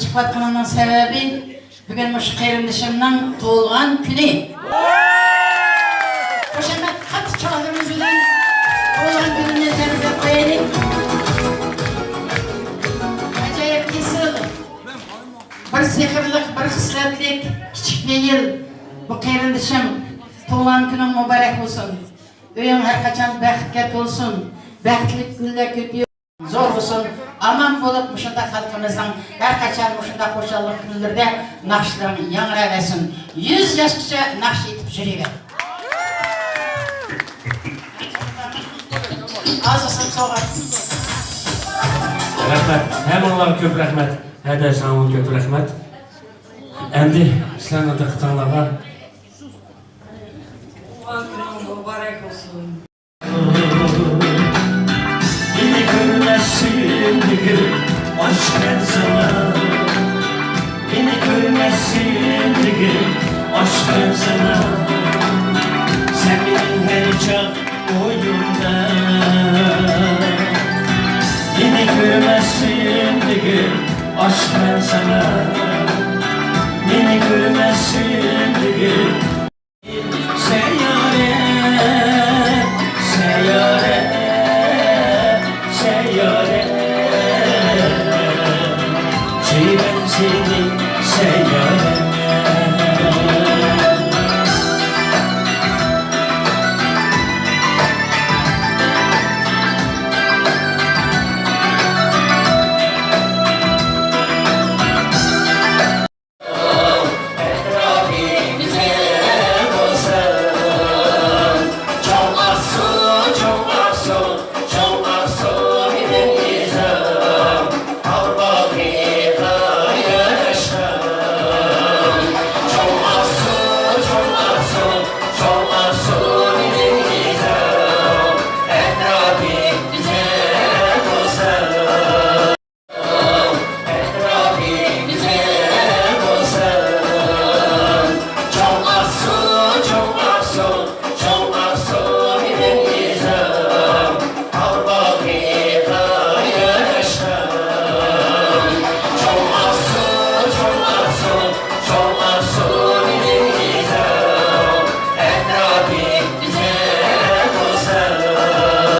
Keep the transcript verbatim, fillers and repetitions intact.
ئىلتىپات قىلىشنىڭ سەۋەبى، بۈگۈن مۇشۇ قېرىندىشىمنىڭ تۇغۇلغان كۈنى. خۇشامەت قاتتىق چالغىمىز بىلەن تۇغۇلغان كۈنىنى تەبرىكلەپ قويايلى. ئاجايىپ ئېسىل، بىر سېھىرلىق، بىر خىسلەتلىك كىچىك پېئىل بۇ قېرىندىشىم، تۇغۇلغان كۈنۈڭ مۇبارەك بولسۇن. ئۆيۈڭ ھەر قاچان بەختكە تولسۇن، بەختلىك كۈنلەر كۆپىيىپ زور بولسۇن، ئامان بولۇپ، مۇشۇنداق خەلقىمىزنىڭ ھەر قاچان مۇشۇنداق خۇشاللىق كۈنلىرىدە ناخشىلىرىڭ ياڭراۋەرسۇن. يۈز ياشقىچە ناخشا ئېيتىپ يۈرۈۋەر. ھازىر سەن سوۋغات. رەھمەت. ھەممىڭلارغا كۆپ رەھمەت. ھەدە، ساڭىمۇ كۆپ رەھمەت. ئەمدى سىلەرنىڭ دىققىتىڭلارغا تۇغۇلغان كۈنۈڭ مۇبارەك بولسۇن. مېنى كۆرمەسسىن دېگىن ئاشىقمەن ساڭا. مېنى كۆرمەسسىن دېگىن ئاشىقمەن ساڭا. سەن مېنىڭ ھەر چاغ ئويۇمدا. مېنى كۆرمەسسىن دېگىن ئاشىقمەن ساڭا.